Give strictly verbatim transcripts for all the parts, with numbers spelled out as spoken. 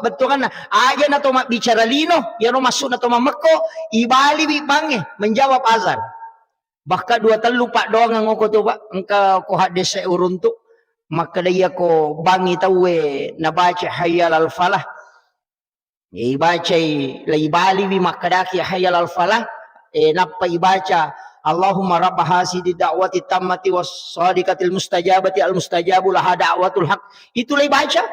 Bettuanna, aja na to mabbicara lino, iyaro maksudna to mammekko, ibaliwi bangnge menjawab azan. Bahkan dua tellu paddoangeng oko to, Pak, engka ko haddese uruntu, makkeda iya ko bangngi tauwe nabaca hayya alal falah. Ibacai, la ibaliwi makkedaki hayya alal falah, eh, nappa ibaca, Allahumma rabba hazihi da'wati tammati was sadiqatil mustajabati al mustajabu laha da'watul haq. Itu la ibaca.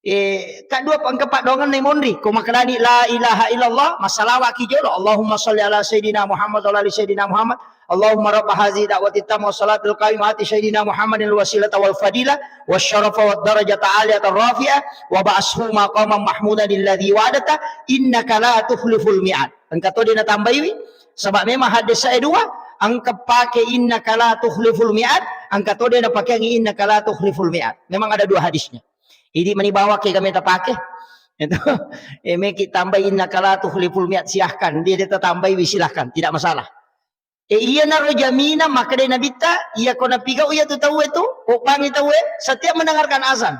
Eh, kaddua pa-, engka paddoangenna monri. Ko makkedani la ilaha illallah, massalawaki jolo. Allahumma salli ala sayyidina Muhammad wa ala ali sayyidina Muhammad. Allahumma rabba hazihi da'wati tamma wa salatil qa'imah ati sayyidina Muhammadin al wasilata wal fadilah wa syarafa wa darajata aliyata rafi'ah wa ba'ashu maqamam mahmudan alladzi wa'adta innaka la tukhliful mi'ad. Engka to de natambaiwi, saba memang hadis saya dua, engka pake innaka la tukhliful mi'ad, engka to de napakeangi innaka la tukhliful mi'ad. Memang ada dua hadisnya. Idi mani bawa ke kami tapake. Itu, eh, meki tambai innaka la tukhliful mi'ad, silahkan. Dia, dia tatambai, silahkan, tidak masalah. Eh, iya naro jamina, maka dai nabitta, iya ko napigau iya tu tau itu, ko bangi tau, setiap mendengarkan azan.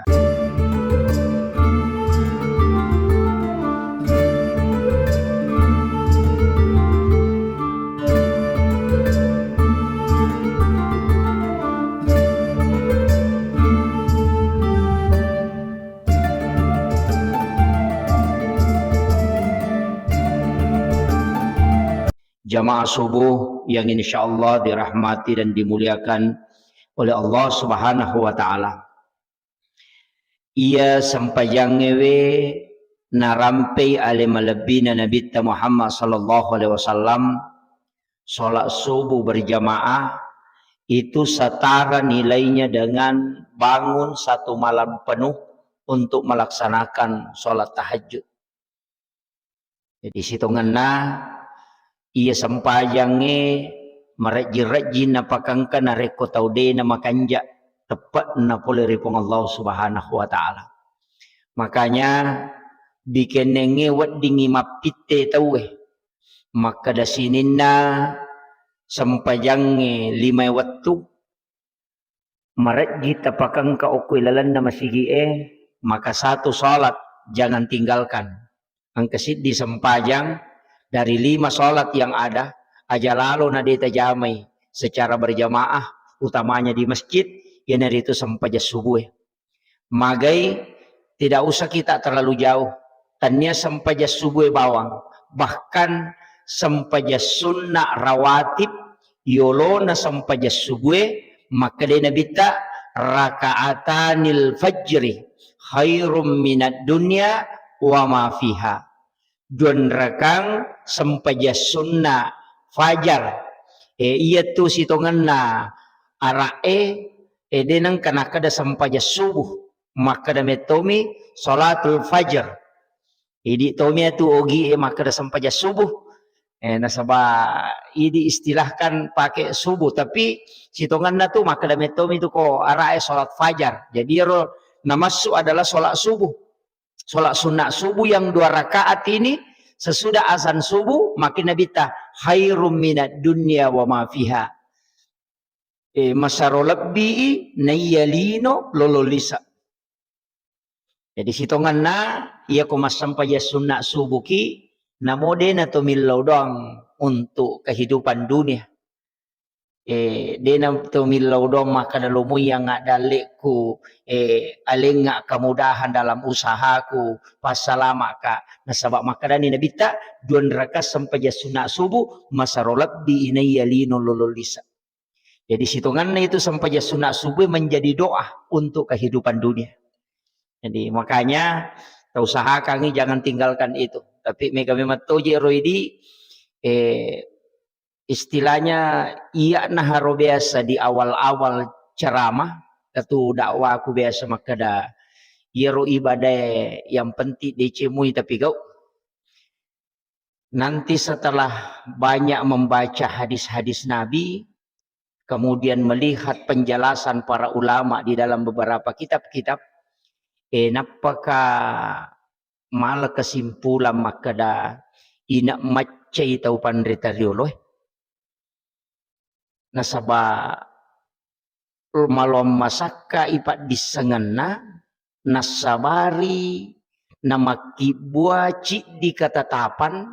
Jamaah subuh yang insyaallah dirahmati dan dimuliakan oleh Allah Subhanahu wa Ta'ala. Iya sempajangngewe narampei ale malebbina Nabitta Muhammad sallallahu alaihi wasallam, sholat subuh berjamaah itu setara nilainya dengan bangun satu malam penuh untuk melaksanakan sholat tahajud. Jadi sitongenna iya sempajangnge marejjing-rejjing napakangka narekko tau de namakanja teppe'na pole ri Puang Allah Subhanahu wa Ta'ala. Makanya dikennengnge weddingngi mappitte tauwe. Makkeda sininna sempajangnge limae wettu, marejji tapakangka okko ilalenna masigi'e, maka satu salat jangan tinggalkan. Engka siddi sempajang dari lima salat yang ada, aja lalo na de tajamai secara berjamaah, utamanya di masjid, iyanaritu sempajang subuh. Magai, tidak usah kita terlalu jauh. Tania sempajang subuh bawang, bahkan sempajang sunnah rawatib yolona sempajang subuh, makkedai Nabitta, rakaatanil fajri khairum minad dunya wa ma fiha. Duanrakang sempajang sunnah fajar. Eh, iya tu sitongenna ara'e, eh, de nengka nakkeda sempajang subuh. Makkeda mettomi salatul fajar. Idi tomi atu ogi e makkeda sempajang subuh. Eh, nasaba idi istilahkan pakai subuh, tapi sitongenna tu makkeda mettomi tu ko ara'e salat fajar. Jadi ero namassu adalah salat subuh. Salat sunat subuh yang dua rakaat ini sesudah azan subuh, makkeda Nabitta, khairum minad dunya wa ma fiha. Eh, masaro lebbi i naiya lino lolo lisa. Jadi sitongenna, iya ko massempajang sunna subuh ki, namo de na to millau doang untuk kehidupan dunia. Eh, de na to millau doang makkeda lomoi yang dalleku, eh, alengnga kemudahan dalam usahaku, passalamaka. Nasaba makkedani Nabitta, duanraka sempajang sunna subuh, masaro lebbi i naiya lino lolo lisa. Jadi sitongenna itu sempajang sunat subuh menjadi doa untuk kehidupan dunia. Jadi makanya tausahakangi jangan tinggalkan itu. Tapi mega memang toje roidi, eh, istilahnya iya naharo biasa di awal-awal ceramah, ketu dakwaku biasa makkeda, iyaro ibadah yang penting decemui tapi gau. Nanti setelah banyak membaca hadis-hadis Nabi, kemudian melihat penjelasan para ulama di dalam beberapa kitab-kitab, eh, nappaka mala kesimpulan makkeda, ina maccai tau panrita riolo, eh. Nasaba maloang masakka i paddissengenna, nassabari Namakkibbua ciddi ketetapan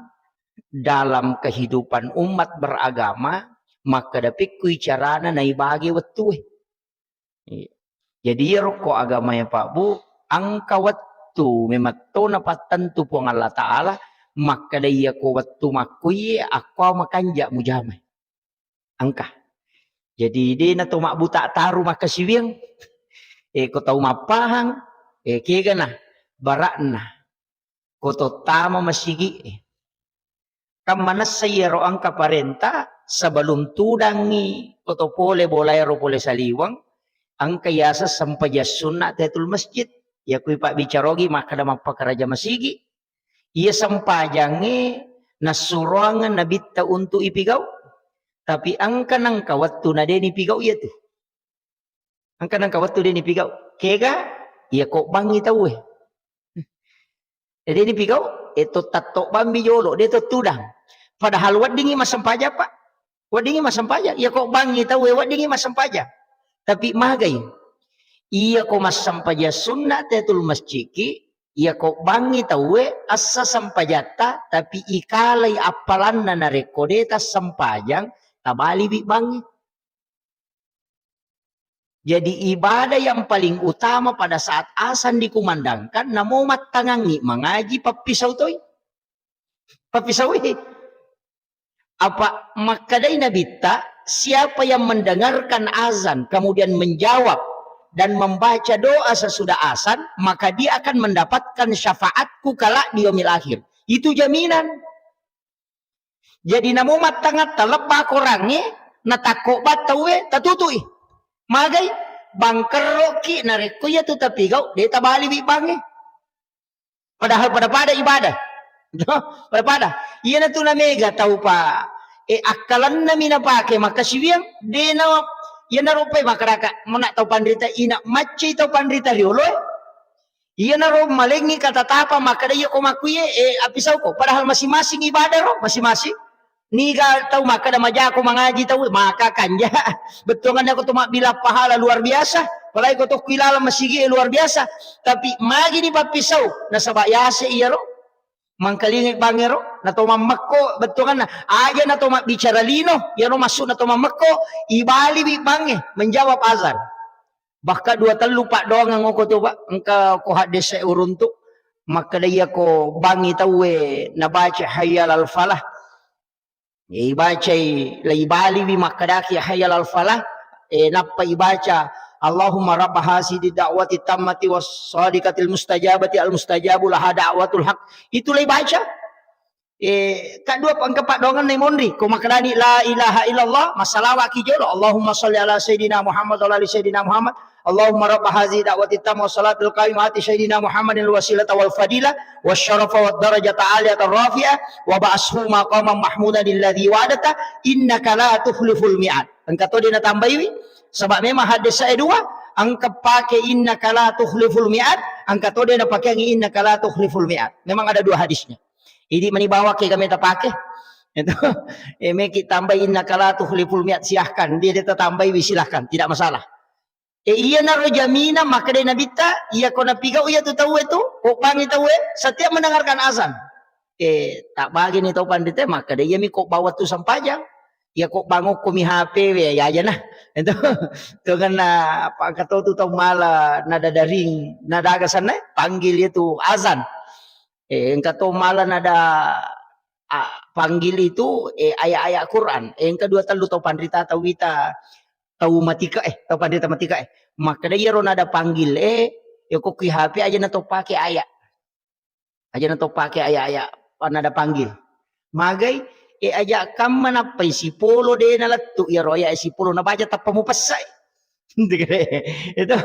dalam kehidupan umat beragama, makkeda pekkui carana naibage wettue. Iya. Jadi iyaro ko agamae, Pak Bu, engka wettu memetto napattentu Puang Allah Ta'ala, makkeda iyako wettu makkuiye akko makanja mujamai. Engka. Jadi de na to mabbuta taru makkasiwiang. Eh, ko tau mappahang, eh, kegana barakna. Ko to tama masigi e. Kan manessa iyaro engka parenta sebelum tudangi ko to pole bolaero pole saliweng, engka yaseng sempajang sunna tahiyatul masjid. Iya kui pabbicarogi makkeda mappakaraja masigi. Iya sempajangnge nassuroangeng nabitta untuk ipigau. Tapi engka nengka wettu na de nipigau iyatu. Engka nengka wettu de nipigau. Kega? Iya ko bangi tauwe. Eh, de nipigau, eh, to tatto bambi jolo, de to tudang. Padahal weddingi massempajang, Pak. Weddingi massempajang. Iya ko bangi tauwe, weddingi massempajang. Tapi magai. Iya ko massempajang sunna tahiyatul masjidki, iya ko bangi tauwe assa sempajatta, tapi ikalai appalanna narekko de tassempajang, tabaliwi bangi. Jadi ibadah yang paling utama pada saat azan dikumandangkan, namo mattangangi mangaji pappisau toi. Pappisaui. Apa makkedai Nabitta, siapa yang mendengarkan azan kemudian menjawab dan membaca doa sesudah azan, maka dia akan mendapatkan syafaatku kelak di yaumil akhir. Itu jaminan. Jadi namo mattangatta lebba korangnge, natakko battauwe, tatutui. Magai, bangkerroki narekko iyatu tapigau, de tabaliwi bangnge. Padahal pada-pada ibadah. Pada-pada. Iyanatu namega tau, Pak. Eh, akkalennami napake makkasiwiang, de na, iyanaro pai makkedaka, mona tau panrita ina maccai tau panrita rioloe. Iyanaro malengngi katatapang makkeda, "Iya ko makkuiye, eh, appisauko." Padahal masing-masing ibadah ro, masing-masing. Niga tau makkeda majako mangaji tau, maka kanja. Bettuanganna ko to mabbilang pahala luar biasa. Apalagi ko to ku ilalang masigi, eh, luar biasa. Tapi magi ni pappisau, nasaba yase iyaro. Mangkalingai bangngero, na to mammekko bettuanganna. Aja na to mabbicara lino, iyaro maksudna to mammekko, ibaliwi bangnge menjawab azan. Bahkan dua tellu paddoangeng oko coba, engka ko haddese uruntu, makkeda iya ko bangi tauwe nabaca hayya alal falah. Ibacai, la ibaliwi makkedaki hayya alal falah, eh, nappa ibaca, "Allahumma rabba hazihi da'wati tammati was sadiqatil mustajabati al mustajabu laha da'watul haq." Itu la ibaca. Eh, kaddua pa-, engka paddoangenna monri, ko makkedani la ilaha illallah, massalawaki jolo, "Allahumma shalli ala sayyidina Muhammad wa ala ali sayyidina Muhammad, Allahumma rabba hazihi da'wati tamma wa salatil qaimah ati sayyidina Muhammadin al wasilata wal fadila wa syarafa wa darajata aliyata rafi'ah wa ba'ashu maqaman mahmudan alladhi wa'adata, innaka la tukhliful mi'ad." Engka to de natambaiwi, saba memang haddese dua, engka pake innaka la tukhliful mi'ad, engka to de napakeangi innaka la tukhliful mi'ad. Memang ada dua hadisnya. Idi mani bawang ke kami tapake. Itu, eh, meki tambai innaka la tukhliful mi'ad, silahkan. Dia, dia tatambai, silahkan, tidak masalah. Eh, iyanaro jaminan makkeda Nabitta, iya ko napigau iya tu tauwe tu, ko bangi tauwe, setiap mendengarkan azan. Eh, tak bagi ni tau pandita, makkeda iya mi ko bawa tu sampajang. Iya ko bangokko mi H P we, ya aja nah. Itu, itu kan na, apa, engka to tu tau mala, nada daring, nada aga sana, panggil itu azan. Eh, engka to mala nada, a, panggil itu, eh, ayat-ayat Quran. Eh, engka dua tellu tau panrita tau wita, tau matika, eh, tau panrita matika, eh. Makkeda iyaro nada panggil, eh, yoko ki H P aja na to pake ayat. Aja na to pake ayat-ayat, pa nada panggil. Magai, eh, aja kamma nappai sipolo de nalettu iyaro ayat sipolo nabaca tappa mupessai. Itu,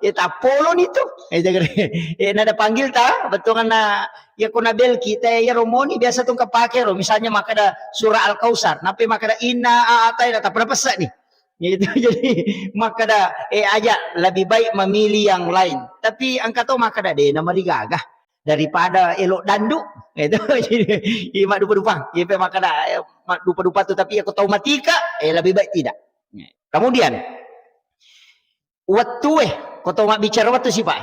eh, tappoloni tu. Eh, nada panggil ta, bettuanganna, iya ko nabel kita, iya romoni biasa tu kapake ro. Misalnya makkeda surah Al-Kausar, nappai makkeda inna a'taina, tappa napessani. Itu jadi makkeda, eh, aja lebih baik memilih yang lain. Tapi engka to makkeda de namarigaga daripada elo dandu. Itu jadi, iya maddupa-dupa. Iya pe makkeda, eh, maddupa-dupa tu, tapi iya ko tau matika, eh, lebih baik tidak. Kemudian, wettue, ko to mabbicara wettu sipa.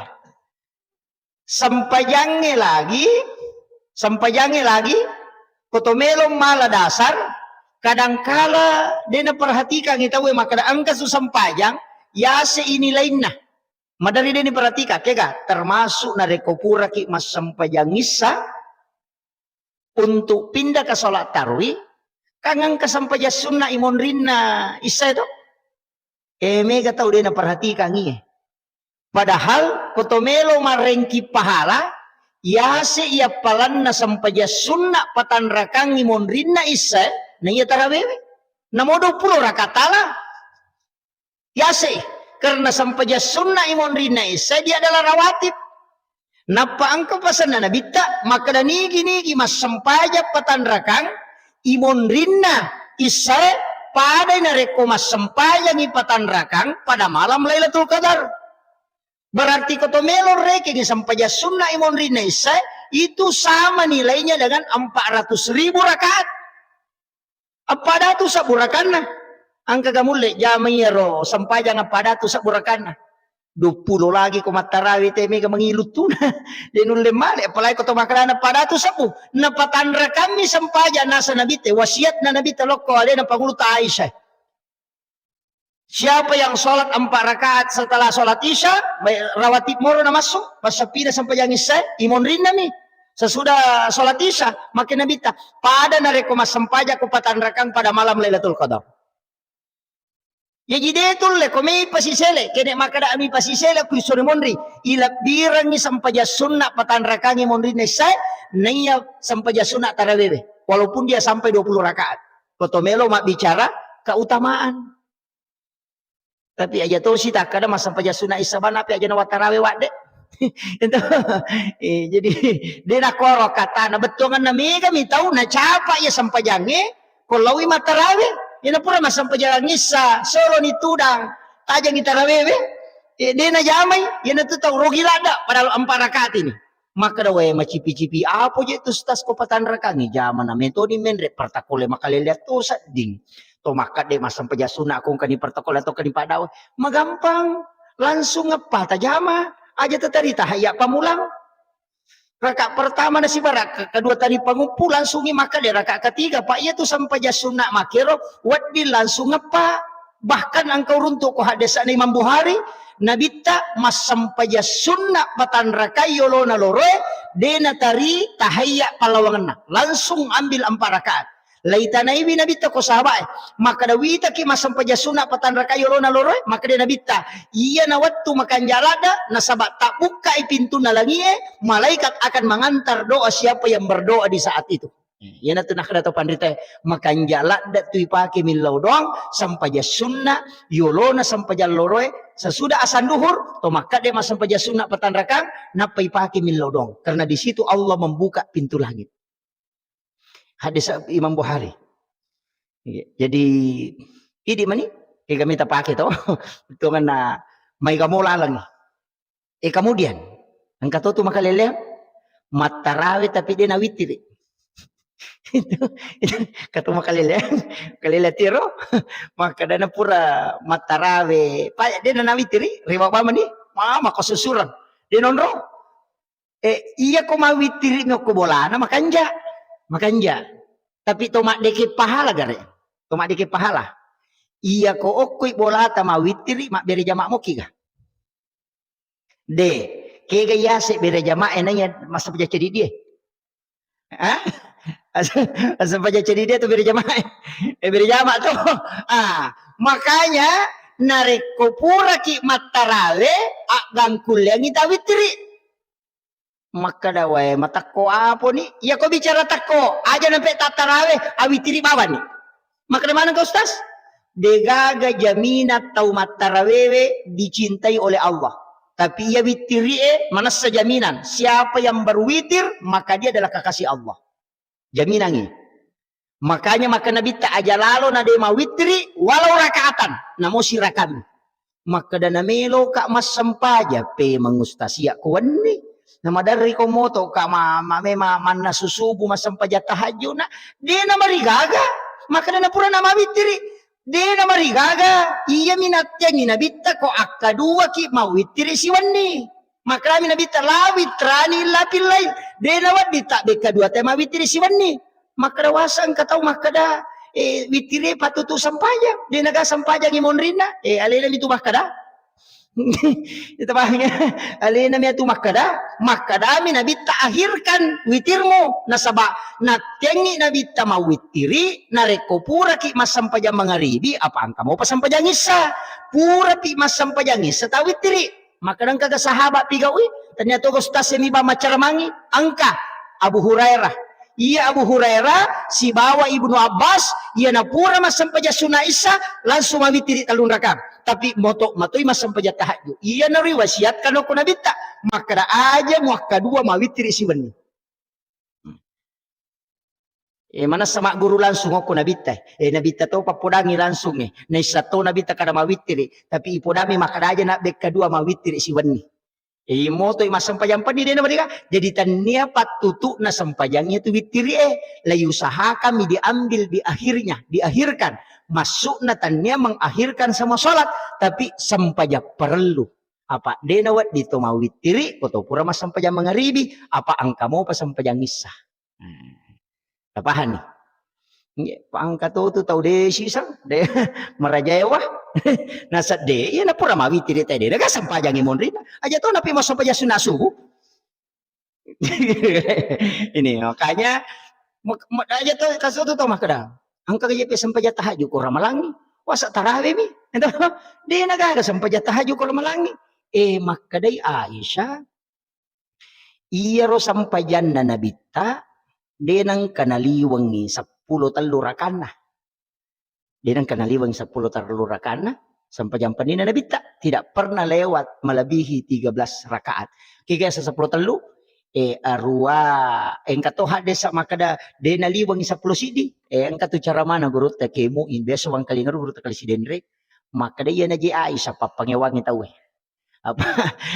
Sempajangnge lagi, sempajangnge lagi, ko to melo mala dasar, kadangkala de naperhatikangngi tauwe makkeda engka su sempajang, yase ini lainna. Madari de niperhatikang, kega? Termasuk narekko puraki massempajang issa, untuk pindah ke sholat tarwi, kan engka sempajang sunna imonrinna issa itu. Eh, mega tau de naperhatikangngi. Padahal ko to melo marengki pahala, yase iya palanna sempajang sunna patanrakangngi monrinna issa, na iya tarawewe. Namo dua puluh rakaat tala. Yase, karena sempajang sunna imonrinna issa dia adalah rawatib. Nappa engka pasenna Nabitta, makkeda nigi-nigi massempajang patanrakang imonrinna issae, padai narekko massempajangi patanrakang pada malam Lailatul Qadar. Berarti ko to melo rekengi sempajang sunna imonrinna issae, itu sama nilainya dengan empat ratus ribu rakaat. Appada tu sabbu rakanna. Engka ga mulle jama iyaro sempajang appada tu sabbu rakanna. Dua puluh lagi ko mattarawe te mega mangilu tuna. De nulle male, apalagi ko to makkedana pada tu sabbu. Napatanrakammi sempajang nasa Nabi te, wasiatna Nabi te lokko alena panguluta Aisyah. Siapa yang sholat empat rakaat setelah sholat Isya, rawatib moro namassu, passappina sempajang Isya, imonrinnami. Sesudah sholat Isya, makkeda Nabitta, pada narekko massempajang ko patanrakang pada malam Lailatul Qadar. Jaji de tulle ko mei pasisele, kene makkeda ami pasisele ku isore monri, ilabbirangi sempajang sunna patanrakangi monrinna Isya, naiya sempajang sunna tarawewe, walaupun dia sampai dua puluh rakaat. Ko to melo mabbicara keutamaan. Tapi aja tosi takkada massempajang sunna Isya bana, tapi aja nawattarawe wadde. Itu. Eh, jadi de nakoro katana bettuanganna mega mi tau nacapa iya sempajangnge ko lawi mattarawe. Iyana pura massempajang Isya, solo ni tudang, tajangi tarawewe. Eh, de najamai, iyana tu tau rogi ladda padahal empat rakaat ini. Makkeda, "Wae, macipi-cipi apo je tu, Ustaz, ko patanrakangi? Jamana metoni menre, pertakole makaleleang to sedding. To makkadde massempajang sunna ko engkani pertakole atau engkani paddawa. Magampang, langsung eppa tajama, aja tatarita hayya pamulang. Rakaat pertama nasibara, ke-, kedua tadi panguppu, langsungi makkadde rakaat ketiga, Pak, iya tu sempajang sunna makkero, wedding langsung eppa." Bahkan engkau runtuk ko haddesa'na Imam Bukhari, Nabitta massempajang sunna patanrakai yolona loroe, de natari tahayya pallawangenna. Langsung ambil empat rakaat. Laitanaiwi Nabitta ko sahabae, makkeda, "Witaki massempajang sunna patanrakai yolona loroe?" Makkeda Nabitta, "Iyana wettu makanja ladda, nasaba tabbukkai pintunna langie, malaikat akan mengantar doa siapa yang berdoa di saat itu." Iyanatu nakkeda to panritae, makanja ladde tu ipake millau doang, sempajang sunna, yolona sempajang loroe, sesudah asan duhur, to makkadde massempajang sunna patanrakang, nappa ipake millau doang. Karena di situ Allah membuka pintu langit. Hadis Imam Bukhari. Iya. Jadi, idi mani, kega mita pake to, tuanganna mai gamo lalang. Eh, kemudian, engka to tu makaleleang, mattarawe tapi de nawittiri. Itu, itu, engka to makaleleang, makaleleang tiro, makkadana pura mattarawe, pa de nawittiri, riwa bamani, mama ko susurang, de nonro. Eh, iya ko mawittiri mi okko bolana, makanja, makanja. Tapi to maddeke pahala gare, to maddeke pahala. Iya ko okkoi bolata mawittiri, mabbere jama moki ga? De, kega yase bere jamae naiya massempajang cedidie? Hah? Massempajang cedidie tu bere jamae? Eh, bere jama to. Ah, makanya narekko puraki mattarawe, aggangkulleangi tawittiri. Makkeda wae, matakko aponi? Iya ko bicara takko, aja nampe tattarawe, awittiri bawani. Makkeda maneng ka Ustaz? Degaga jaminan tau mattarawewe dicintai oleh Allah. Tapi iya wittirie manessa jaminan, siapa yang berwitir maka dia adalah kekasih Allah. Jaminangi. Makanya makkeda Nabitta, aja lalo na de mawittiri walau rakaatan, namo sirakami. Makkeda, nameloka massempajang, pemeng Ustaz, iya ko wenni. Namaderri ko motoka ma-, ma-, mema-, mannasu subuh massempajang tahajud, na de namarigaga. Makkeda, napura namawittiri, de namarigaga. Iyami natteangi Nabitta ko akkaduaki mawittiri siwenni. Makkedami Nabitta, "La witrani illa fil lail." De nawedding tabbekka dua tae mawittiri siwenni. Makkeda, "Wasa engka tau makkeda, eh, wittiri pattutu sempajang. De naga sempajangi monrinna." Eh, alena mitu makkeda. Kita paham ya? Alena mitu makkeda, makkedami Nabitta, "Akhirkan witirmu." Nasaba nattengngi Nabitta mawittiri, narekko puraki massempajang mangaribi, apa engka mopa sempajang issa. Purapi massempajang issa tawittiri. Makkeda engkaga sahabat pigaui, tania toga ustaz e mi ba maccaramangi, engka Abu Hurairah. Iya Abu Hurairah sibawa Ibnu Abbas, iya napura massempajang sunna issa, langsung mawittiri tellung rakang. Tapi moto matoi massempajang tahajud. Iya nariwasiatkan okko Nabitta. Makkeda aja muakka dua mawittiri siwenni. Eh, manessa magguru langsung okko Nabitta. Eh, Nabitta to pappodangi langsung, eh. Naissa to Nabitta kada mawittiri, tapi ipodami makkeda aja nabbekka dua mawittiri siwenni. Eh, moto massempajang penni de namadega. Jadi tannia pattutu'na sempajang itu wittiri, eh. La yusahakan mi diambil di akhirnya, diakhirkan. Maksudna tannia mengakhirkan semua salat, tapi sempajang parellu. Apa de nawedding to mawittiri, ko to pura massempajang mangaribi, apa engka mopa sempajang issa. Hmm. Tapahani? Nggih, pa engka to tu tau de siseng, de marajaewa. Nasedde, iya napura mawittiri te de, daga sempajangi monrina. Aja to napi massempajang sunna subuh. Ini makanya mak-, mak-, aja to kaso tu tau makkeda. Engka je pe sempajang tahajud ko ramalangi. Wasa tarawe mi. De naga sempajang tahajud ko ramalangi. Eh, makkedai Aisyah, iyaro sempajanna Nabitta, de nengka naliwengi seppulo tellu rakanna. De nengka naliwengi seppulo tellu rakanna, sempajang pennina Nabitta. Tidak pernah lewat melebihi tiga belas rakaat. Kega seppulo tellu, eh, arua, engka to haddesa makkeda, de naliwengi seppulo siddi. Eh, engka tu cara mana gurutta kemu, in biasa wangkalinga gurutta kali sidenre. Makkeda iya naji Aisyah pappangewangi tauwe. Apa,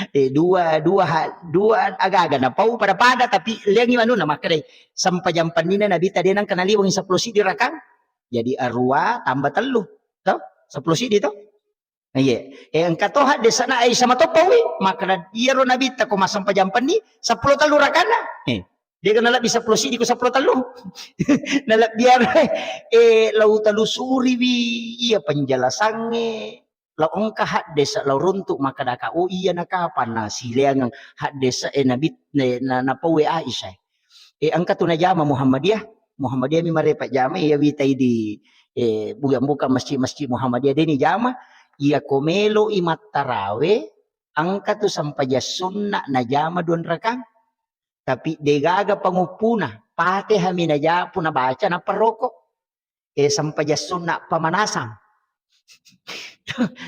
eh, dua, dua ha-, dua aga-aga napau pada-pada, tapi liangi manuna makkedai, sempajang pennina Nabitta de nengka naliwengi seppulo siddi rakang. Jadi arua tambah tellu, to? Seppulo siddi to? Iya. Eh, engka to haddesana Aisyah matoppawi, makkeda iyaro Nabitta ko massempajang penni seppulo tellu rakanna. Eh, de nalebbi seppulo siddi ko seppulo tellu. Nalebbi aro, eh, lau telusuriwi iya penjelasangnge. Lao engka haddesa lao runtu makkedaka, "Oh, iyana kapang nasileangeng haddesa e Nabi, ne, na, napaue Aisyah." Eh, engka tu najama Muhammadiyah. Muhammadiyah mi marepa jama iya witai di, eh, bukan-bukan masjid-masjid Muhammadiyah deni jama. Iya ko melo i mattarawe, engka tu sempajang sunna najama duanrakang. Tapi degaga panguppuna, Fatihah mi najapu nabaca nappa roko. Eh, sempajang sunna pamanasang.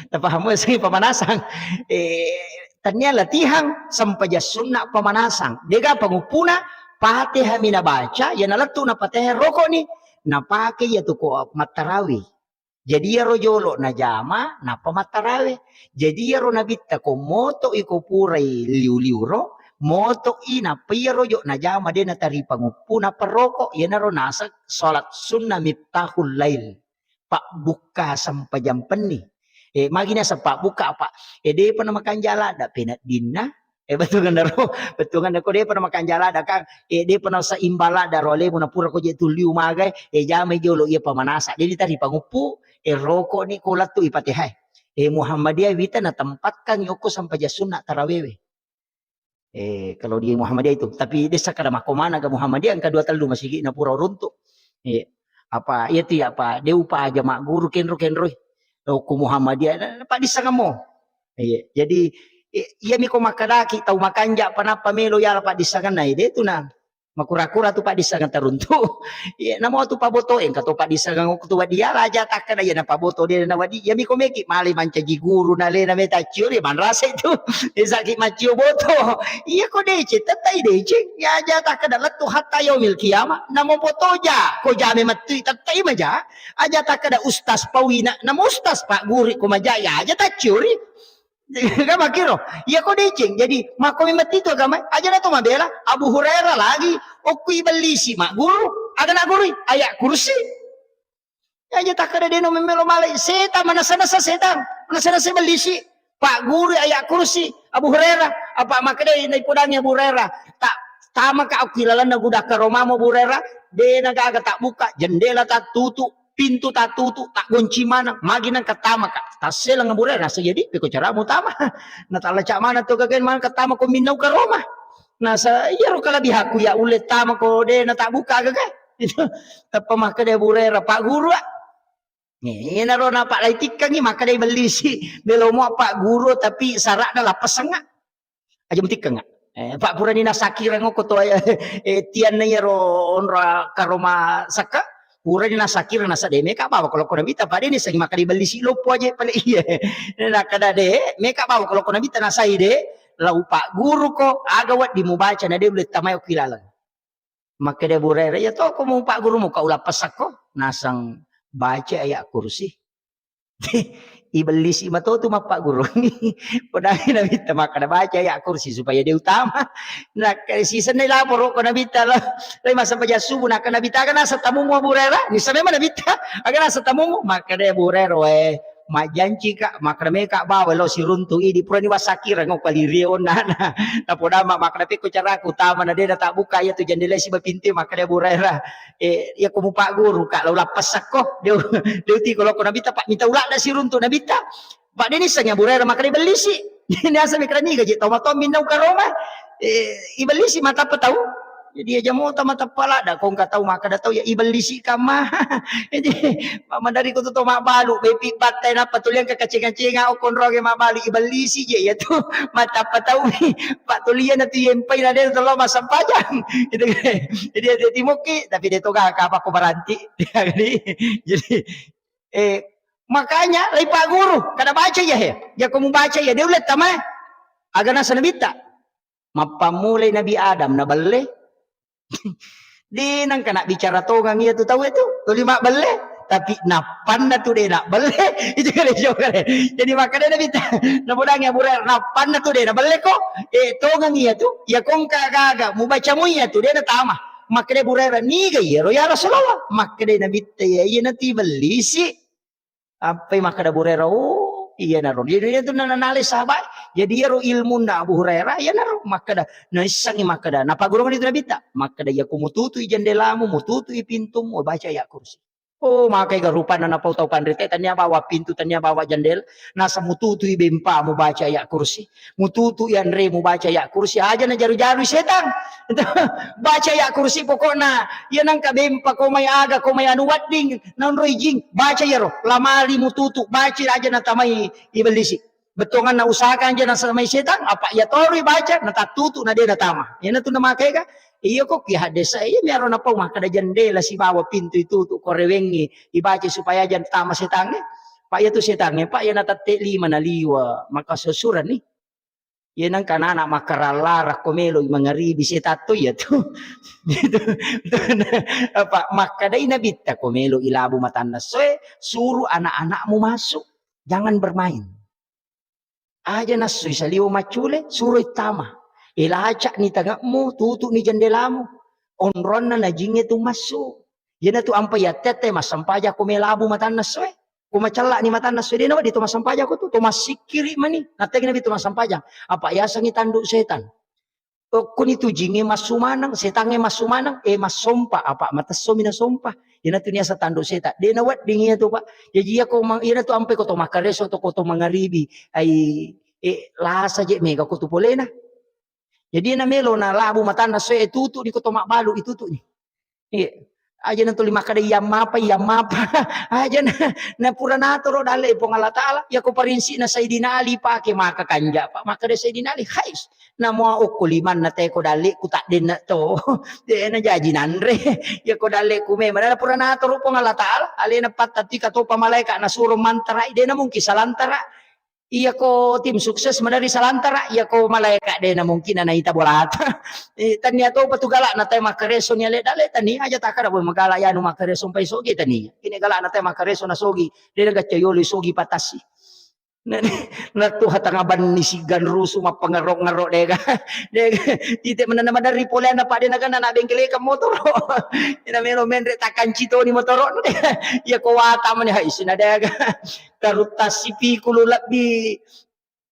Tapaham sih pamanasang? Eh, tania latihan sempajang sunna pamanasang. Dega panguppuna, Fatihah mi nabaca, ya nalettu na Fatihah roko ni, napake ya tu ko mattarawi. Jadi iyaro jolo najama, nappa mattarawe. Jadi iyaro Nabitta ko moto i ko purai liu-liu ro, moto i nappa iyaro jo najama de natari panguppu nappa roko, iyanaro naseng salat sunnah miftahul lail. Pabbukka sempajang penni. Eh, magi naseng pabbukka apa? Eh, depa namakanja ladda peneddinna, Eh, bettuanna ro, bettuanna ko depa namakanja ladda, Kang. Eh, depa naseimbang ladda ro alemu napura ko je tu liu magai, eh, jamai jolo iya pamanasa. Jadi tari panguppu, eh, roko ni ko lettu i Fatihah. Eh, Muhammadiyah wita natempatkan yoko sempajang sunna tarawewe. Eh, kalau di Muhammadiyah itu, tapi desa kada makko mana ga Muhammadiyah engka dua tellu masigi napura runtu. Eh, apa, iya tu ya apa, de upaja magguru kenro-kenroi. Ko Muhammadiyah, na, na, paddissengeng mo. Iya, jadi, i-, iyami ko makkedaki tau makanja pa nappa melo yala paddissengenna, ede tu na makura-kura tu paddissengeng taruntu. Iya, namo tu paboto, engka to paddissengeng ko tu wadi yala aja takkeda iya na paboto de na wadi. Iyami ko meki male mancaji guru na lena meta ciori manrasa itu. Esaki maccio boto. Iya ko deceng, tettai deceng. Ya aja takkeda lettu hatta yaumil qiyamah. Namo boto ja, ko jame mettui tettai maja. Aja takkeda ustaz pawina, namo ustaz pagguru ko maja, ya aja tacciori. Kan makkiro. Iya ko deceng. Jadi, makko memang titu agama, aja na to mabela. Abu Hurairah lagi, okku ibellisi magguru, aga na gurui, ayat kursi. Aja takkeda deno memelo malai, setang, manasa-nasa setang, manasa-nasa ibellisi. Pagguru ayat kursi, Abu Hurairah. Apa makkedai naipodangi Abu Hurairah, tak tamaka okki lalenna gudang karomamo Abu Hurairah, de nagaga tabbuka, jendela tattutu, pintu tattutu, taggonci maneng, magi nangka tamaka. Tasseleng Abu Hurairah, nasa jadi peko caramu tama. Natalaca maneng tu gagain maneng tama ko minnau karoma. Nasa iyaro kalabihaku ya ulle tama ko de natabbuka gaga. Itu tappa makkeda Abu Hurairah, Pak Guru, ah. Iyanaro napalaitikkangngi, makkeda ibellisi, melomo Pak Guru tapi sara'na lappasengnga. Aja mutikkengnga. Eh, Pak purani nasakireng ko to, eh, tianna iyaro onro karoma sakka, purani nasakireng nasa de meka bawa ko lokko Nabitta, pada ni sangi makkeda ibellisi loppo aja pale iya. Nakkeda de meka bawa ko lokko Nabitta nasai de, lau Pak Guru ko, aga wedding mubaca na de ulle tamai okki laleng. Makkeda Abu Hurairah, "Iya toko mu Pak Guru muka ulappessakko, naseng baca ayat kursi." Ibellisi matotu mappaggurungngi. Podangi Nabitta makkeda baca ayat kursi supaya de utama. Nakkeda sisenna laporo ko Nabitta lo. Tapi massempajang subuh nakkeda Nabitta, "Aga naseng tamumu Abu Hurairah?" Nissa memang Nabitta, "Aga naseng tamumu?" Makkeda Abu Hurairah, "Weh, majjancika, makkeda meka bawa lo siruntu idi purani wassakireng ko lirie onnana." Napodama makkeda pekko caraku tama na de natabbuka iya tu jendela siba pintu, makkeda Abu Hurairah, eh, iya ko mupagguru ka, lau lappassakko, de, de uti ko lokko Nabitta, Pak, minta uladda siruntu Nabitta. Pak, de nissengi Abu Hurairah makkeda ibellisi. Ini asa mikirani gaji tau matommi nau karoma. Eh, ibellisi matappa tau. Jadi aja mota matappa ladda, ko engka tau makkeda tau ya ibellisi kamma. Jadi, Pak, madari ko tu to mabbalu, bepi battai nappa tuliang ke kaceng-kacenga, o konroge mabbalu, ibellisi je iya tu. Matappa tau mi. Pak, tuliang na tu yempai na de telo massempajang. Gitu kan. Jadi, hati-hati mukki, tapi de to gaka apa ko baranti. Jadi, eh, makanya, lai Pak Guru, kada baca ya, he. Ya, ko mubaca ya, de ulle tama. Aga nasa Nabitta. Mappammulai Nabi Adam, nabelle. De nengka nabbicara tongang iya tu tau itu, tuli mabbelle. Tapi nappanna tu de nabbelle. Itu kale jokale. Jadi makkeda Nabitta, napodangi Abu Hurairah, nappanna tu de nabelle ko. Eh, tongang iya tu, iya ko engka gaga mubaca mu iya tu, de natama. Makkeda Abu Hurairah, "Niga iyaro ya Rasulullah?" Makkeda Nabitta, "Iya, iya natu ibellisi." Ampai makkeda Abu Hurairah, "Oh, iyanaro." Jadi, iyatu na-, nanalai sahabat. Jadi, iyaro ilmunna Abu Hurairah, iyanaro makkeda, naissengi makkeda, napaggurungenni tu Nabitta. Makkeda, "Iya ko mututui jendelamu, mututui pintumu, baca ayat kursi." Oh, makai ga rupanna napau tau panrite, tania bawa pintu, tania bawa jendela, nasa mututui bempamu, baca ayat kursi. Mututu yanre mubaca ayat kursi, aja najaru-jarui setang. Baca ayat kursi pokokna, iya nengka bempa ko mai aga, ko mai anu wedding, naonroi jing, baca iyaro, lamari mututu, baca aja natamai ibellisi. Bettuanganna usahakan aja nasamai setang, apa iya toroi baca, natattutu, na de natama. Iyana tu namakai ka, iya ko ki haddesa, iya miaro napau makkeda jendela sibawa pintu itutu, ko rewengi, ibaca supaya aja tama setangnge. Pak, iya tu setangnge, Pak, iya natette lima naliwa, maka susuranni. Iya nengka anak-anak makkarallarang ko melo mangaribi setatto iya tu. Gitu. Apa makkedai Nabitta ko melo ilabu matanna soe, suruh anak-anakmu masuk. Jangan bermain. Aja nassui saliwa maccule, suroi tama. Ilacakni tange'mu, tutu'ni jendelamu. Onronna najingnge tu massu. Iyanatu ampa yattette massempajang ko melabu matanna essoe. Ko macella'ni matanna essoe, de nawedding to massempajang ko tu, to massikkiri mani. Nattegi nabi to massempajang. Apa yasengngi tandu setan. Okkoni tu jingnge massu maneng, setangnge massu maneng, eh, massompa, apa matessomi nasompa. Iyanatu niaseng tandu setan. De nawedding iyatu, Pak. Jaji iyako mang-, iyanatu ampe ko to makkareso to, ko to mangaribi, ai, eh, lasa je mega ko tu polena. Jadi na melo na labu matanna essoe, eh, tutu'ni ko to mabbalu, itutu'ni. Iya. Aja na tuli makkeda, "Iya mapa, iya mapa." Aja na, na pura natoro dalle Puang Allah Taala, iya ko parinsi'na Sayyidina Ali pake maka kanja, Pak. Makkeda Sayyidina Ali, "Hais, na mua okko limanna te ko dalleku taddenna to." De na jaji nanre. Iya ko dalleku memang na pura natoro Puang Allah Taala, alena patta tika topa malaeka nasuro mantarai, de na mungkin salantara. Iyako tim sukses maderri salantara, iyako malaeka de na mungkin naita bolata. Eh, tania topa tu galakna te makkareso ni ale dale, tania aja takkada boy magala yanu makkareso mpai sogi tania. Ini galakna te makkareso na sogi, de na gacca yolo sogi patasi. Na, na tuha tanga banni sigan rusu mappangaro-ngaro dega. Dega, ite menana maderri poleanna pa de na gana na bengkeleka motoro. Ina melo menre takanci toni motoro. Iyako wata mani hai sina dega. Karutta sipikulu lebbi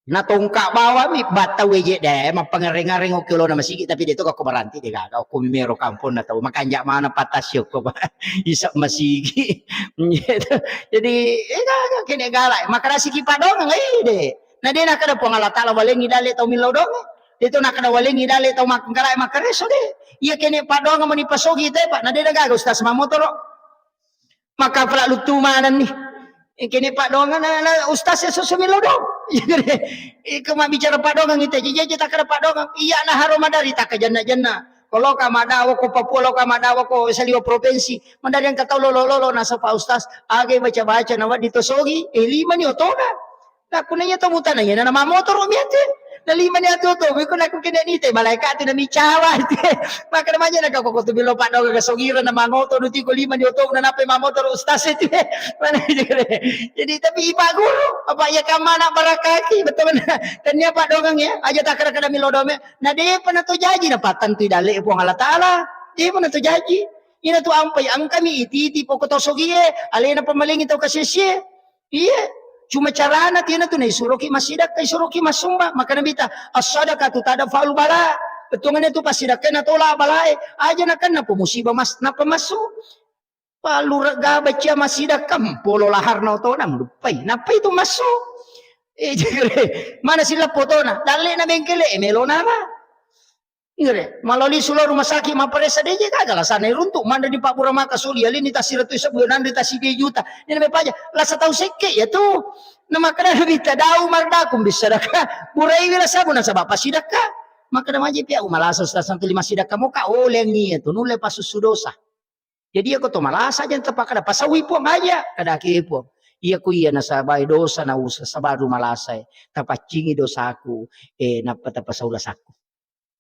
Natongka bawami battau eje de mappangereng-ngereng okki olona masigi, tapi de to ko baranti de gaga okko mimero kamponna tau makanja mana patassi okko, Pak. Isa masigi. Gitu. Jadi eh gaga kene galak makarasiki padongeng eh de. Na de nakada Puang Allah Taala walengi dale tau millau dongeng. De to nakada walengi dale tau makkala makareso de. Iya kene padongeng mani pasogi te, Pak. Na de gaga ustaz mamotoro. Maka pala lutu manenni. Eh, kene padongeng na, na ustaz ya susu milo dong. Iko mabbicara padongeng ite, jeje takada padongeng. Iya na haro madari taka jenna-jenna. Kalau ka madawa ko Papua, lo ka madawa ko saliwa provinsi, madari engka tau lolo-lolo nasapa ustaz, age baca-baca na waddi to sogi, eh lima ni otona. Nakunaiya to mutana iya na mamotoro mi ate. Na lima ni atu to, miko naku kene ni te malaika tu na micawa te. Maka na manja na kako tu bilo padongeng ka sogira na mangoto nu tiko lima ni oto na nape mamotoro ustaz itu. Mana itu. Jadi tapi ipa guru, apa iya kamana barakaki betul mana. Kan iya padongeng ya, aja takada-kada milo dome. Na depa na to jaji na patantui dale Puang Allah Taala. Depa na to jaji. Ina tu ampai angkami iti-iti poko to sogie, alena pamalengi tau kasesie. Iya, cuma carana tiana tu naisuroki massidakka, isuroki massumba. Maka Nabi ta, as-sadaqatu tadfa'ul bala. Bettuanna tu passidakka na tola balae. Aja nakenna po musibah mas napa massu. Palura gaba cia massidakka, polo laharna otona muduppai. Napa itu massu? Eh, jere, mana silappo tona? Dalle na bengkele, eh, melo nara. Ngere, maloli sulo rumah sakit maparessa deje gaga lasana iruntu manre di pabbura maka suli alini tasiratu sebu nanre tasi juta. Ini me paja lasa tau sekke ya tu. Na makana nabi tadau mardakum bisadaka. Buraiwi lasabu nasaba pasidakka. Makana maji pia umalasa sasang tuli masidakka moka olengi ya tu nulle pasussu dosa. Jadi iya ko to malasa aja tapakada pasaui puang aja kadaki puang. Iya ko iya nasabai dosa na usa sabaru malasa e. Tapaccingi dosaku, eh, nappa tapasau lasaku.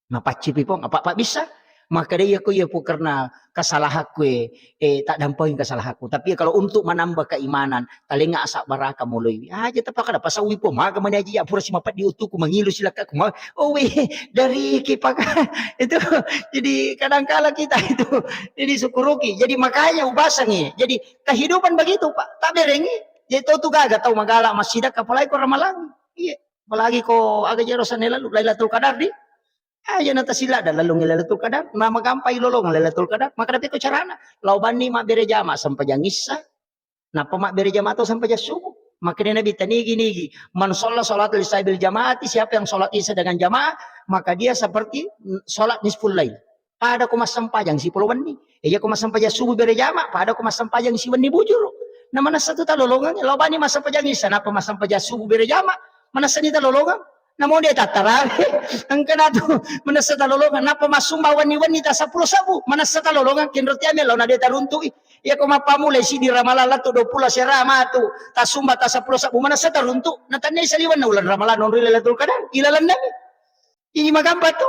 Mapaccipi Puang, apa, apa bisa? Makkeda iya ko iya Puang karena kesalahanku, eh, eh, tak dampingi kesalahanku. Tapi kalau untuk menambah keimanan, talenga asabbaraka moloiwi. Aja tapakada pasaui Puang, maga mani aji ya pura si mapeddi utuku mangilu silakkaku. Ma-, oh weh, dari kipaka itu. Jadi kadangkala kita itu jadi syukuruki. Jadi makanya ubasangi. Jadi kehidupan begitu, Pak. Tak berengi. Jadi tau tu gaga tau magala massidakka apalagi ko ramalangi. Iya, apalagi ko aga jero sane lalu Lailatul Qadar di. Aja na tasilada lalung Lailatul Qadar, na magampai lolong Lailatul Qadar. Maka dapi ko carana, lao banni mabbere jama sempajang issa, nappa mabbere jama to sempajang subuh. Makanya Nabi tanigi-nigi, man sholla sholat isya bil jamaati, siapa yang sholat isya dengan jamaah, maka dia seperti sholat nisful lail. Pada ko massempajang sipolo wenni. Iya ko massempajang subuh bere jama, pada ko massempajang siwenni bujuru. Na manessa tu talolongang, lao banni massempajang issa, nappa massempajang subuh bere jama, manessa ni talolongang. Namo de tattarawe, engka natu manessa talolongang, nappa massumba wenni-wenni ta seppulo sebbu, manessa talolongang, kenro tiame lao na de taruntu'i. Iya ko mappamulai siddi Ramalang lettu dua pulo sera matu, tassumba ta seppulo sebbu, manessa taruntu, na tennai saliwenna uleng Ramalang nonri Lailatul Qadar, ilalenna mi. Iji magampa tu.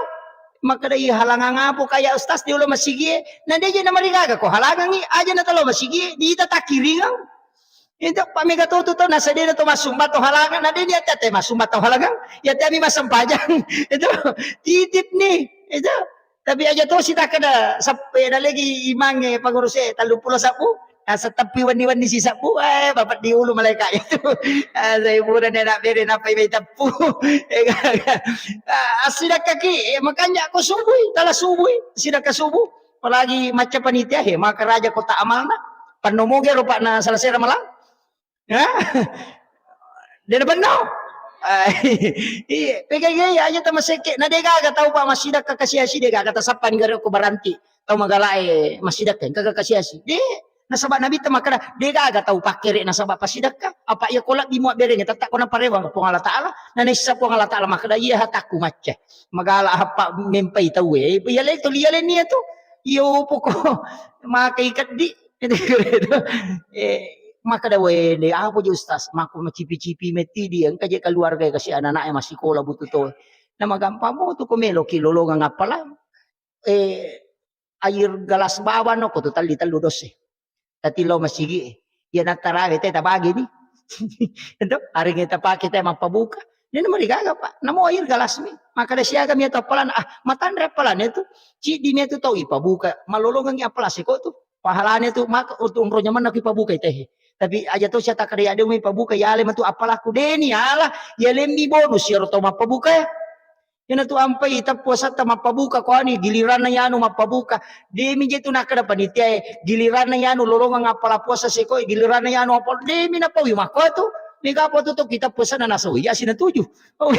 Makkeda iya halangang apo kaya ustaz di ulo masigie, na deje na marigaga ko halangangi, aja na talo masigie, diita takkiringang. Itu pamega to tu to nasadena to massumba to halangang, na de niatta te massumba to halangang, ya te ami massempajang. Itu titip ni, itu. Tapi aja to sitakkeda seppe na lagi imange panguruse telluppulo sebbu. Asa teppi wenni-wenni sisebbu, eh, bapeddi ulu malaika itu. Asa iburan anak bere napai mai teppu. Eh, gaga. Ah, assidakkaki, eh, makanja ko subui, tala subui, sidakka subuh. Apalagi macca panitia, he, makaraja kota amalna. Pannomoge rupa na salasera malang. Ya? Dena benno. Iya, pegage iya aja tamasekke. Na degaga tau pa massidakka kasiasi degaga tasappa ni gare ko baranti. Tau magalae massidakka engka kasiasi. De, nasaba Nabitta makkeda, degaga tau pakkere nasaba passidakka. Apa iya ko labbi muabberengnge tetta ko naparewang Puang Allah Taala. Na naissa Puang Allah Taala makkeda, iya hatakku macca. Magala happa mempai tauwe. Iya le to, iya le nia tu. Iyo poko maka ikeddi. Eh, makkeda, wende apa je ustaz? Makku macipi-cipi metti di engka je keluarga kasi anak-anak masikola butuh to. Na magampang mo tu ko melo ki lolongang appalang. Eh, air gelas bawang no ko tu talli tellu dosse. Tati lo masigi e. Iya na tarawe te tabagi ni. Itu hari kita pakai te mappabuka. Ini nomor gaga pak. Namo air gelas mi. Maka ada siaga mi atau appalan. Ah, matanre appalan itu. Cidi mi itu tau ipabuka. Malolongang appalan siko tu. Pahalane tu maka untuk umroh nyaman aku ipabuka itu. Tapi aja to siata kada ya de' mui pabuka, ya ale matu apalaku deni ala, ya lemmi bonus ya ro to mappabuka ya. Ina tu ampai ita puasatta mappabuka ko ani giliranna yanu mappabuka. Demi je tu nakkeda panitia e, giliranna yanu lolongang appala puasa seko, giliranna yanu apa demi napawi makko tu. Mega apa tu to kita puasana nasawi ya sina tuju. Oh,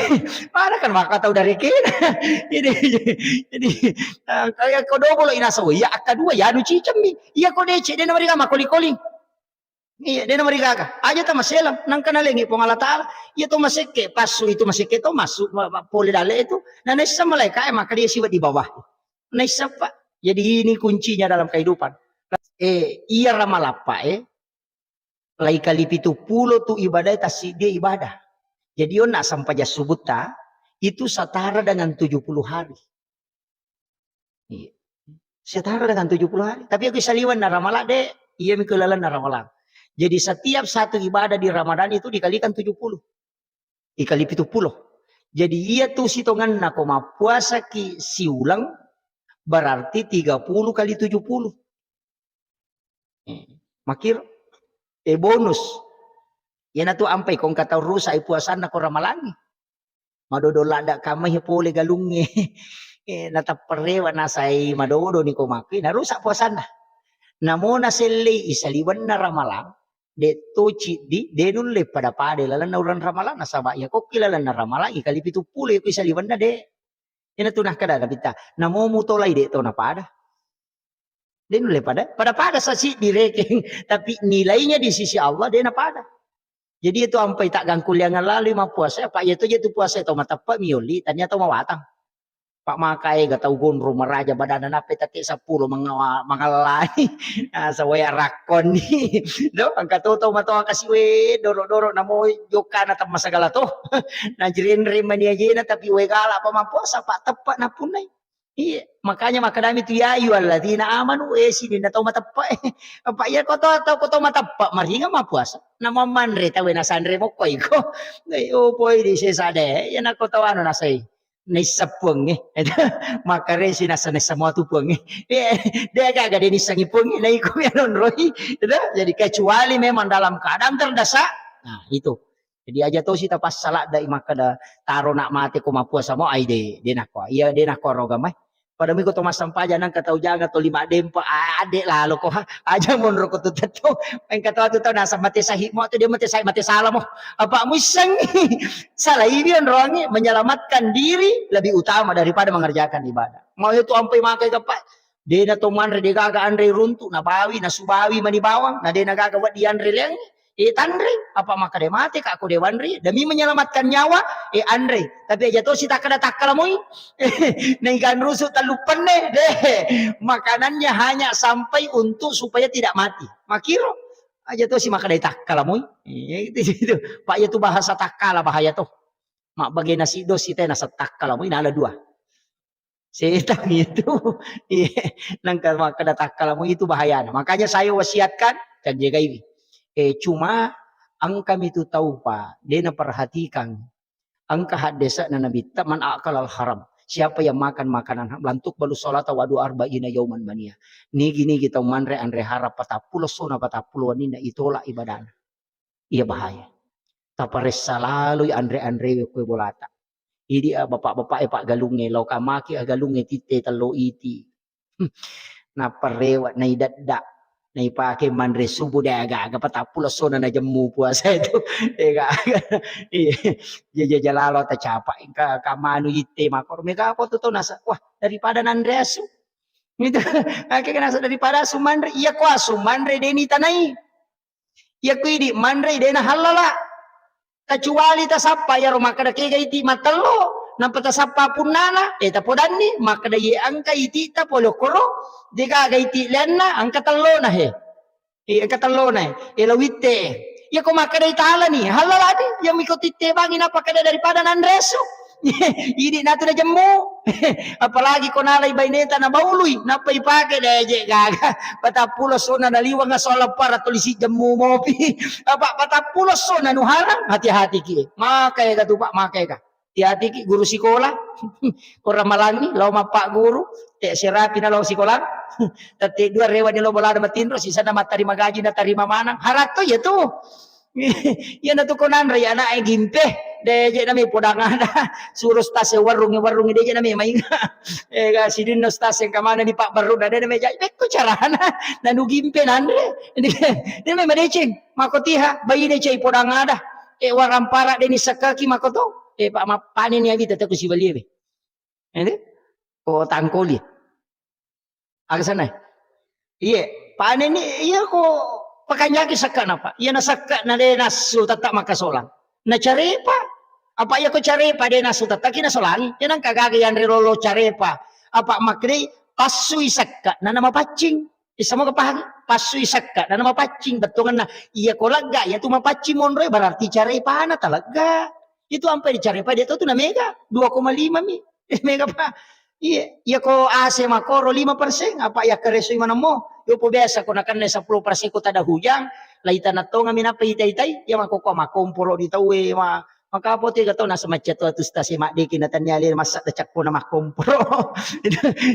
mana kan maka tau dari kena. Jadi, jadi, eh, kayak ko dobolo inasa, oh, iya, akka dua, ya, anu cicemmi. Iya, ko dece, dena mariga makoli-koli. Iya, dena marigaga. Aja ta maselang, nangka nalengi Puang Allah Ta'ala. Iya to masekke, passu itu masekke to, masuk, ma-, ma-, pole dale itu. Nah, naissa malaika, eh, maka dia siwa di bawah. Naissa, Pak. Jadi ini kuncinya dalam kehidupan. Eh, iya ramalappa, eh. Lai kali pitu pulo tu ibadah, tassiddi ibadah. Jadi, onna sampajang subutta, itu setara dengan tujuh puluh hari. Iya. Setara dengan tujuh puluh hari. Tapi aku saliweng na Ramalang, de', iya mi ke lalang na Ramalang. Jadi, setiap satu ibadah di Ramadan itu dikalikan tujuh puluh. Ikali pitu pulo. Jadi, iya tu sitonganna ko mappuasaki siuleng, berarti tiga puluh kali tujuh puluh. Eh, makiro. Eh, bonus. Iyanatu ampai ko engka tau rusak i puasanna ko ramalangi. Madodo ladda kamai pole galungnge. Eh, natapperewa nasai madodo ni ko makki, narusak puasanna. Namo nasellei isaliwenna ramalang, de' to ciddi, de' nulle pada-pada lalenna uleng ramalang, nasaba iya kokki lalenna ramalang, ikali pitu pulo iko isaliwenna de'. Iyanatu nakkeda Nabitta, namo mutolai de' to napada. De' nulle pada, pada-pada sasi direkeng, tapi nilainya di sisi Allah de' napada. Jadi itu ampai taggangkuliangan lalu mappuasa, apa iya to je tu puasa to mateppe' mioli, tania to mawatang. Pak makae ga tau gondrong maraja badana nappe tette seppulo mangawa-, mangallani. Ah, sawaya rakkonni. Do, engka to tau matoa kasi we, doro-doro namo jokkana temma sagala to. Najrenreng mani ajena tapi we gala apa mappuasa, Pak, teppe' napunnai. Iya, makanya makkedami tu, "Ya ayyuhalladzina amanu," eh, sininna tau mateppe'. Apa iya ko to, tau ko to mateppe', maringa mappuasa. Nama manre tau na sanre mokko iko. Eh, oh, poi di sesa de', iya nako tau anu nasai. Naissa puangnge. Makaresi nasa, nasa mua tu puangnge. Eh, de' gaga de' nissangi puangnge, na iko mi anonroi. Gitu. Jadi kecuali memang dalam keadaan terdesak. Nah, itu. Jadi aja tosi tapassaladda i makkeda taro nak mate ko mappuasa mo, ai de', de' nakko. Iya de' nakko roga mai. Pada miko to massampajang nangka tau jaga to lima dempa, a-, ade' lalo ko ha. Aja monro ko tu tetto. Engka to atu tau nasa mate sahih mo tu de' mate sahih, mate sala mo. Apa muissengi? Sala iwi onroangi menyelamatkan diri lebih utama daripada mengerjakan ibadah. Mau itu ampai makai ke, Pak. De' na to manre, de' gaga anre runtu, nabawi, nasubawi mani bawang, na de' na gaga wedding anre leangngi. Eh, tanre, apa makkeda mate ka ko de' wanre, demi menyelamatkan nyawa, eh, anre. Tapi aja tosi takkeda takkala moi. Naiganrusu tellu penne, de'. Makanannya hanya sampai untuk supaya tidak mati. Makiro, aja tosi makkeda takkala moi. Eh, itu, itu. Pak, iya tu bahasa takkala bahaya to. Mabbage nasi dosi tena setakkala moi, nala dua. Setang itu. Iya. Nangka makkeda takkala moi itu bahayana. Makanya saya wasiatkan, kan jagaiwi. Eh, cuma engka mitu tau, Pak, de' naperhatikan. Engka haddese'na Nabitta, "Man akalal haram." Siapa yang makan makanan haram, "Lantuk balu salata wa dua arba'ina yauman mania." Nigi-nigi tau manre anre haram patappulo essona patappulo wenninna, itolak ibadahna. Iya bahaya. Taparessa laloi anre-anrewe koe bolata. Idi, ah, bapak-bapak e paggalungnge, lao kamaki aggalungnge titte tello iti. Nappa rewe', naidedda, naipake manre subuh de' aga-aga, patappulo essona najemmu puasa itu. Ega aga. Iya. Jaja jalalo tacapa. Engka kamanu itte makoro. Mega apa tu tau nasa, wah, daripada nanre asu. Itu. Ake nasa daripada asu manre. Iya ko asu manre de' nitanai. Iya ko idi manre de' nahallala. Kecuali tasappa iyaro makkeda kega iti matello, nappa tasappa punnana, eh, tapodanni, makkeda iye engka iti ta pole okkoro, de' gaga iti leanna, engka tellona he. Eh, engka tellona he. Eh, lawitte. Iya ko makkeda italani, hallalani, iya miko titte bangi nappa keda daripada nanre esso. Idi natu najemmu. Apalagi ko nalai baineta nabaului, nappa ipake, de' je gaga. Patappulo essona naliwang aso lappara tulisi jemmu mopi. Apa patappulo essona nuharang, hati-hati ki. Maka ega tu, Pak, maka ega. Tiatiki guru sikola, ko ramalangi lao mappagguru, te serapi na lao sikola, tette dua rewa ni lao bolana matinro, sisana mattarima gaji na tarima manang. Haratto iya tu. Iya na tu ko nanre ya anak e gimpe, de je nami podang ada. Suro stase warung warung de je nami mainga. Eh, ga sidinna stase kamana di Pak Baru na de nami jai. Bekko carana, nanu gimpe nanre. Ini memang deceng, mako tiha, bayi de cai podang ada. Eh, warampara de ni sakaki mako to. Eh, Pak, ma-, panen ni abi tetap ku sibalie be. Ini? Ko tangkoli. Aga sana? Iye, panen ni, iya ko pakanjaki sakka na, Pak. Iya na sakka na de nasu tetap makasolang. Na carepa. Apa iya ko carepa de nasu tetap kina solangi. Iya nang kagaga yang relo carepa. Apa makri pasui sakka na nama paccing. Isa moga pahang, passui sakka, nana mapaccing bettuanna. Iya ko lega, iya tu mapaccing monroe, berarti carepana talega. Itu ampai dicarepa, dia tu na mega, dua koma lima mi. Mega, Pak. Iya, iya ko A C makoro lima persen, apa iya keresui manammo? Yo po biasa ko nakenna sepuluh persen ko tada hujang, lai tana tonga mi napa itai-tai, iya mako ko makomporo di tauwe, ma Maka apa tu ega tau nasa macca to atu stasi maddeki na tania le massa da cakko na makkomporo.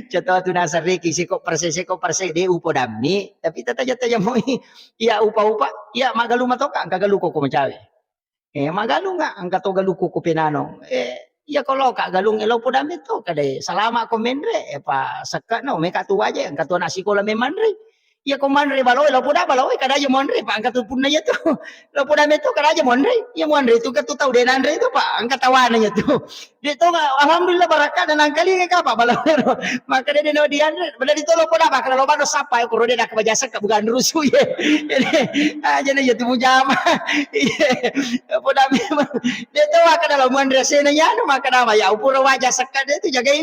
Catoa tu nasa reki seko perse, seko perse de upo dammi, tapi tata jata jamoi. Iya upa-upa, iya magalu matoka, angka galu koko macawe. Eh, magalu nga, angka to galu koko penano. Eh, iya kolo ka galung elo po dammi to, kadai salama ko menre, eh, pa sekka no, meka tu waje, angka to na sikola memanre. Iya ko manre balaoe, lao poda balaoe, kada aja manre, Pak, angka tu punna iya tu. Lao poda meto, kada aja manre. Iya manre tu, engka tu tau de nanre tu, Pak, angka tawana iya tu. De to, alhamdulillah, barakka na nangkalinga ka, Pak, balaoe ro. Maka de, de no dianre, beda di to lao poda, Pak, kalau bano sapa, ko ro de nak bajasa ka bukan rusu ye. Aja na iya tu mujama. Iya. Lao poda memang. De to, kada lao manre sena nyano, maka nama ya, upura waja sakka de tu jagai.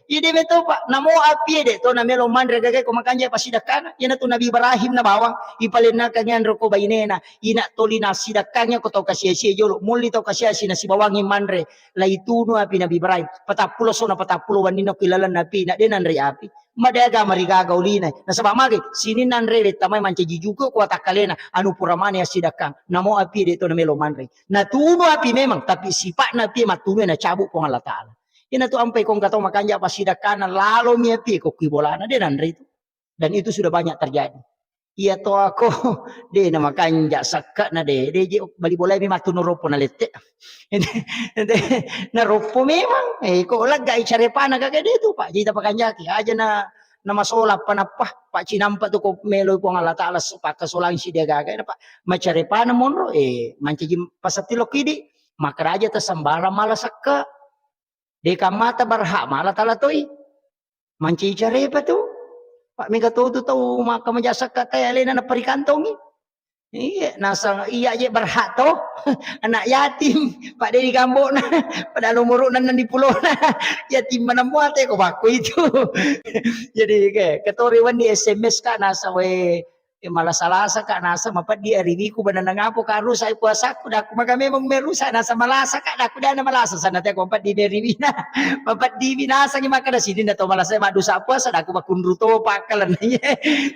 Iya de meto, Pak. Namo api de to namelo manre gaga ko makanja pasidakkana. Iyana tu Nabi Ibrahim na bawang, ipalennakang anro ko bainena. Ina toli nasidakkangi ko tau kasiasi jolo. Molli tau kasiasi nasibawangi manre. Laitunu api Nabi Ibrahim. Patappulo sona patappulo wanni nako ilalenna api. Na de nanre api. Madaga marigaga ulina. Nasaba mage sininna anre wettamai mancaji juku ko watakkalena. Anu pura mane asidakkang. Namo api de to namelo manre. Natunu api memang, tapi sipa'na api mattunu nacabu Puang Allah Ta'ala. Ina tu ampai kong katau makanja pasidakkana lalo mi api ko kui bolana de nanre itu. Dan itu sudah banyak terjadi. Iya to ako de na makanja sakka na de, de je bali bolai mi mattunu roppo na lette. De, na roppo memang, eh, ko lega icarepana kage de tu, Pak. Jadi ta pakanjaki aja na, na masola apa nappa, Pak, cinampa tu ko melo Puang Allah Ta'ala pakkasolang si dia gaga na, Pak. Macarepana monro, eh, mancaji pasatti lokidi, makaraja ta sembarang mala sakka. De kammata berhak mala tala toi. Mancaji carepa tu. Pak, mega to tu tau maka maja sakka tai alena na parikantongi. Iya, nasang iya je berhak to. Anak yatim, Pak, de di gambokna, pada umuruna nang di pulona. Yatim mana muate ko bakku itu. Jadi ke, ketori wan di S M S ka nasa we, eh, malasa-lasa ka nasa mapeddi ariwiku banana ngapo ka rusak puasaku, daku maga memang merusak nasa malasa ka, daku dana malasa sana te ko mapeddi meriwina. Mapeddi mi nasangi maka da sini na to malasa maddusa puasa, daku makunru to pakkalan.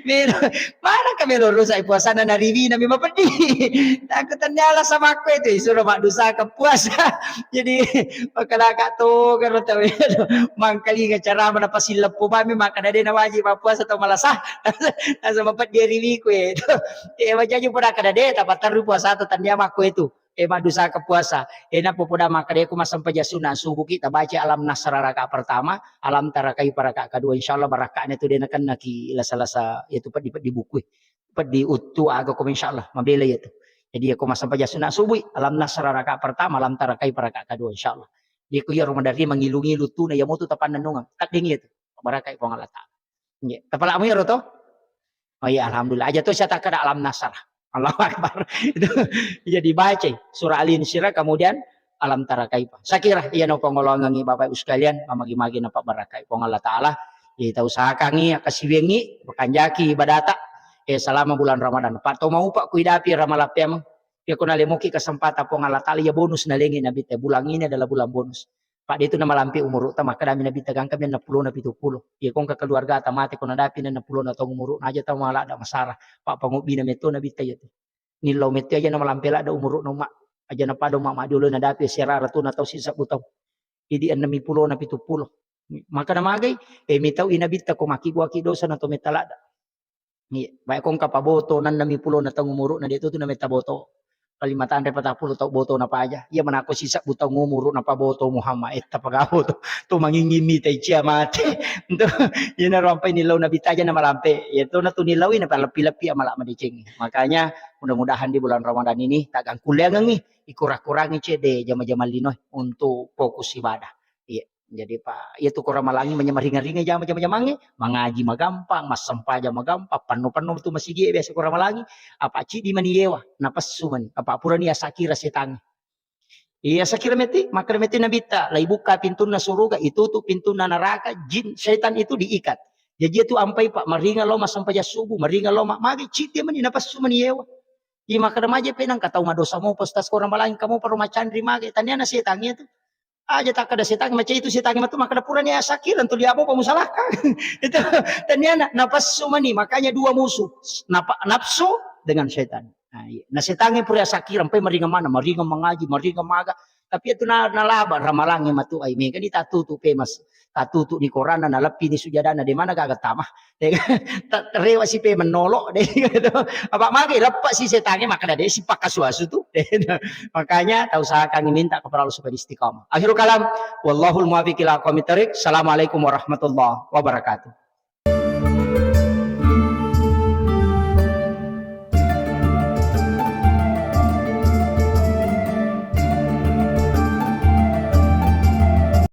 Melo, mana ka melo rusak puasana na riwina mi mapeddi. Daku tanya alasa makko itu, isuro maddusa ke puasa. Jadi, makkadaka to karo tau mangkalinga carama na pasilleppo bami, makkada de na wajib mappuasa tau malasa. Nasaba peddi riwiku e. E, majaji poda kada de, tapatterru puasa to tannia makko itu. E, maddusaka puasa. E, nappo poda makkada ko massempajang sunna subuh ki tabaca alam nasra raka pertama, alam tara kaifa raka kedua, insyaallah barakka'na tu de nakennaki lasa-lasa itu peddi-peddi buku e. Peddi uttu aga ko insyaallah mabela iya tu. Jadi iya ko massempajang sunna subuh, alam nasra raka pertama, alam tara kaifa raka kedua, insyaallah. Jadi ko iyaro maderri mangilu-ngilu tu na iya motu tapannennungeng. Tadding iya tu. Barakai Puang Allah Ta'ala. Nggih. Tapalamu iyaro to? Oh iya, alhamdulillah. Aja to saya takkada alam nasra. Allahu Akbar. Itu jadi baca surah Al-Insyirah, kemudian alam tara kaifa. Saya kira iya no pangolongangi Bapak Ibu sekalian, mamagi-magi napa barakai Puang Allah Ta'ala. Jadi tau usahakangi, akasiwiangi, pakanjaki ibadata. Eh, selama bulan Ramadan. Pak to mau Pak kuidapi ramalappeang. Ya ko nalemoki kesempatan Puang Allah Ta'ala, ya bonus nalengi Nabi te. Bulan ini adalah bulan bonus. Pak de tu namalampe umuru ta, makkadami Nabi ta gangkami enneng pulo na pitu pulo. Ya ko engka keluarga ta mate ko nadapi enneng pulo na taung umuru, na aja tau mala ada masalah. Pak pangobbina metto Nabi ta ya tu. Nillau metto aja namalampe ladda umuruna umma. Aja napada umma maddiolo nadapi siarara tu na tau sisebbu tau. Jadi enam puluh na pitu puluh. Maka namagai, eh, mitau inabitta ko maki buaki dosa na to metta ladda. Iya, baik ko engka paboto, nanna mi pulo na tau umuru'na, de' tu tu na metta boto. Kalimatanre patappulo tau boto na paja. Iya manako sisebbu tau umuru na paboto Muhammad, eh, tapagaboto. Tu manginging mita icia mate. Itu, iya na rampai nilau Nabi taja na malampe. Iya tu na tu nilaui na paleppi-leppi amala madeceng. Makanya mudah-mudahan di bulan Ramadan ini tak gangkuliangengi, ikura-kurangi cede jama-jama lino untuk fokus ibadah. Iya. Jadi, Pak, iya tu ko Ramalangi manya-, maringa-ringa jama-, jama-jamangnge, mangaji magampang, massempajang magampang, penno-penno tu masigi biasa ko Ramalangi, apa ciddi mani yewa, napessu mani, apa purani asakira setangnge. Iya, asakira meti, makkeda meti Nabitta, laibukka pintunna suruga, itutu pintunna neraka, jin, setan itu diikat. Jadi, iya tu ampai, Pak, maringa lo massempajang subuh, maringa lo ma-, magi ciddi mani, napessu mani yewa. Iya, makkeda maja penang, katau madosa mopa, Ustaz, ko Ramalangi kamu paro macanri mage, taniana setangnge tu. Aja takkeda setangnge, macai tu setangnge matu makkeda purani asakira tu liabo pa musalahkan. Itu taniana napassu mani, makanya dua musuh. Napa-, nafsu dengan setan. Nah, iya. Na setangnge pura asakira, mpai maringa mana, maringa mangaji, maringa maga. Tapi itu na, nalaba Ramalangi matu ai mega ni tatutu pe mas, tatutu ni korana, naleppi ni sujadana, de mana gaga tama. De, ta-, rewa si pe menolo, de gitu. Apa mage leppa si setangnge makkeda de si pakkasu-asu tu. De, makanya tau usahakan minta kepada Allah supaya istiqamah. Akhirul kalam, wallahul muwaffiq ila aqwamit thariq. Assalamualaikum warahmatullahi wabarakatuh.